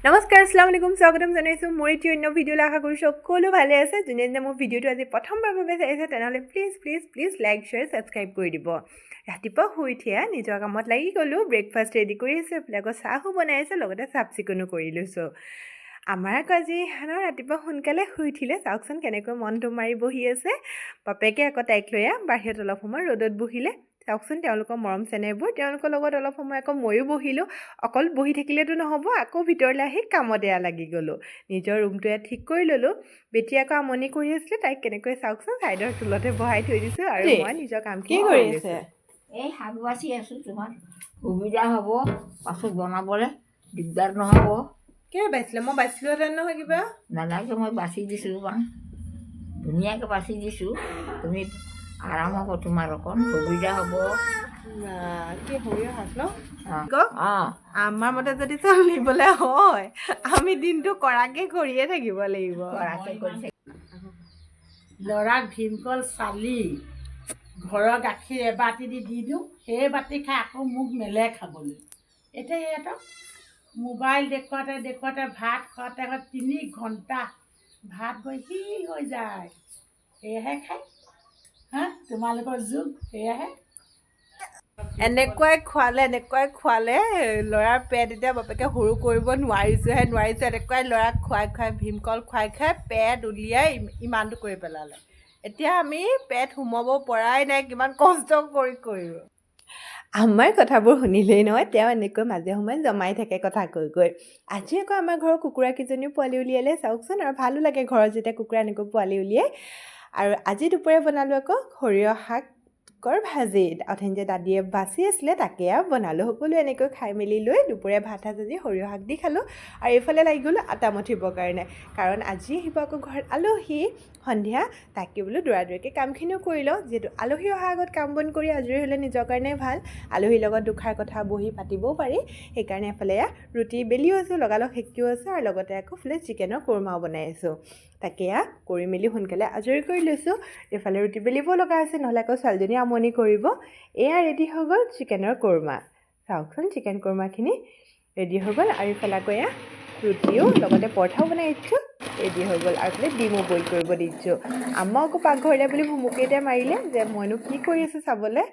নমস্কাৰ, আসসালামু আলাইকুম। স্বাগতম জনাইছোঁ মোৰ এটি অন্য ভিডিঅ'লৈ। আশা কৰিছোঁ সকলো ভালে আছে। যোনে যোনে মোৰ ভিডিঅ'টো আজি প্ৰথমবাৰৰ বাবে চাইছে, তেনেহ'লে please please please like, share, subscribe কৰি দিব। ৰাতিপুৱা শুই উঠিয়ে নিজৰ কামত লাগি গ'লোঁ। ব্ৰেকফাষ্ট ৰেডি কৰি আছোঁ, এইফালে আকৌ চাহো বনাই আছোঁ, লগতে চাফ চিকুণো কৰি লৈছোঁ। আমাৰ আকৌ আজি ন ৰাতিপুৱা সোনকালে শুই উঠিলে। চাওকচোন কেনেকৈ মনটো মাৰি বহি আছে। বাপেকে আকৌ তাইক লৈ বাহিৰত অলপ সময় ৰ'দত বহিলে। চাওকচোন তেওঁলোকৰ মৰম চেনেহবোৰ। তেওঁলোকৰ লগত অলপ সময় আকৌ ময়ো বহিলোঁ। অকল বহি থাকিলেতো নহ'ব, আকৌ ভিতৰলৈ আহি কামত এয়া লাগি গ'লোঁ। নিজৰ ৰুমটো এয়া ঠিক কৰি ল'লোঁ। বেটি আকৌ আমনি কৰি আছিলে, তাইক কেনেকৈ চাওকচোন, ছাইডৰ টুলতে বহাই থৈ দিছোঁ আৰু কি? মই নিজৰ কি কামখিনি কৰি কৰি আছে? লৈছোঁ। এই শাক বাচি আছোঁ। তোমাৰ সুবিধা হ'ব, পাছত বনাবলৈ দিগদাৰ নহ'ব। কিয় বাচিলে? মই বাচিলোহেঁতেন নহয় কিবা। নালাগে, মই বাচি দিছোঁ বা ধুনীয়াকৈ বাচি দিছোঁ। তুমি আৰাম হ'ব, তোমাৰ অকণ সুবিধা হ'ব। কি সৰিয়হ শাক ন? অঁ। ক। অঁ। আমাৰ মতে যদি চলিবলৈ হয়, আমি দিনটো কৰাকে কৰিয়ে থাকিব লাগিব। কৰাকে কৰি থাকিব। ল'ৰাক ভীমকল চালি ঘৰৰ গাখীৰ এবাতি দি দি দিওঁ, সেই বাতি খাই আকৌ মোক মেলে খাবলৈ। এতিয়া ইহঁতক মোবাইল দেখুৱাতে দেখুৱাতে, ভাত খোৱাতে খোৱাতে 3 ঘণ্টা, ভাত গৈ শিল হৈ যায়, সেয়াহে খায়। হা, তোমালোকৰ যুগ সেয়াহে। এনেকুৱাই খোৱালে, এনেকুৱাই খোৱালে, ল'ৰাৰ পেট এতিয়া বাপেকে সৰু কৰিব নোৱাৰিছোঁহে নোৱাৰিছোঁ। এনেকুৱাই ল'ৰাক খুৱাই খুৱাই, ভীমকল খুৱাই খুৱাই পেট উলিয়াই ইমানটো কৰি পেলালে। এতিয়া আমি পেট সোমাব পৰাই নাই, কিমান কষ্ট কৰি কৰিব। আমাৰ কথাবোৰ শুনিলেই নহয়, তেওঁ এনেকৈ মাজে সময়ে জমাই থাকে কথা কৈ কৈ। আজি আকৌ আমাৰ ঘৰৰ কুকুৰাকেইজনীও পোৱালি উলিয়ালে, চাওকচোন। আৰু ভালো লাগে ঘৰত যেতিয়া কুকুৰা এনেকৈ পোৱালি উলিয়াই। আৰু আজি দুপৰীয়া বনালোঁ আকৌ সৰিয়হ শাকৰ ভাজি। অথনি যে দাদীয়ে বাচি আছিলে, তাকে আৰু বনালোঁ। সকলোৱে এনেকৈ খাই মেলি লৈ দুপৰীয়া ভাত সাজ আজি সৰিয়হ শাক দি খালোঁ। আৰু এইফালে লাগি গ'লোঁ আটা মঠিবৰ কাৰণে, কাৰণ আজি আহিব আকৌ ঘৰত আলহী সন্ধিয়া। তাকে বোলো দৌৰা দৌৰিকৈ কামখিনিও কৰি লওঁ, যিহেতু আলহী অহাৰ আগত কাম বন কৰি আজৰি হ'লে নিজৰ কাৰণে ভাল। আলহীৰ লগত দুষাৰ কথা বহি পাতিবও পাৰি। সেইকাৰণে এফালে এয়া ৰুটি বেলিও আছোঁ, লগালগ সেকিও আছোঁ আৰু লগতে আকৌ এফালে চিকেনৰ কোৰমাও বনাই আছোঁ। তাকে এয়া কৰি মেলি সোনকালে আজৰি কৰি লৈছোঁ। এইফালে ৰুটি বেলিব লগা আছে, নহ'লে আকৌ ছোৱালীজনীয়ে আমনি কৰিব। এয়া ৰেডি হৈ গ'ল চিকেনৰ কোৰমা। চাওকচোন, চিকেন কোৰমাখিনি ৰেডি হৈ গ'ল। আৰু ইফালে আকৌ এয়া ৰুটিও লগতে পৰঠাও বনাই দিছোঁ, ৰেডি হৈ গ'ল। আৰু এইফালে ডিমো বইল কৰিব দিছোঁ। আম্মা আকৌ পাকঘৰলৈ বুলি ভুমুকি এটা মাৰিলে যে মইনো কি কৰি আছোঁ চাবলৈ।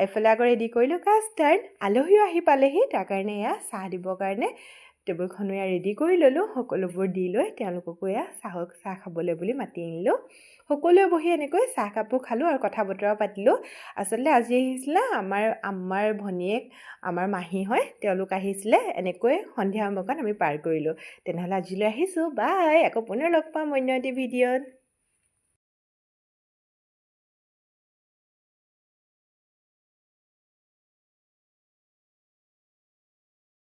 এইফালে আকৌ ৰেডি কৰিলোঁ কাষ্টাৰ্ড। আলহীও আহি পালেহি, তাৰ কাৰণে এয়া চাহ দিবৰ কাৰণে টেবুলখনো এয়া ৰেডি কৰি ল'লোঁ। সকলোবোৰ দি লৈ তেওঁলোককো এয়া চাহ খাবলৈ বুলি মাতি আনিলোঁ। সকলোৱে বহি এনেকৈ চাহ কাপো খালোঁ আৰু কথা বতৰাও পাতিলোঁ। আচলতে আজি আহিছিলে আমাৰ আম্মাৰ ভনীয়েক, আমাৰ মাহী হয়, তেওঁলোক আহিছিলে। এনেকৈ সন্ধিয়া সময়কণ আমি পাৰ কৰিলোঁ। তেনেহ'লে আজিলৈ আহিছোঁ, বাই। আকৌ পুনৰ লগ পাম অন্য এটি ভিডিঅ'ত।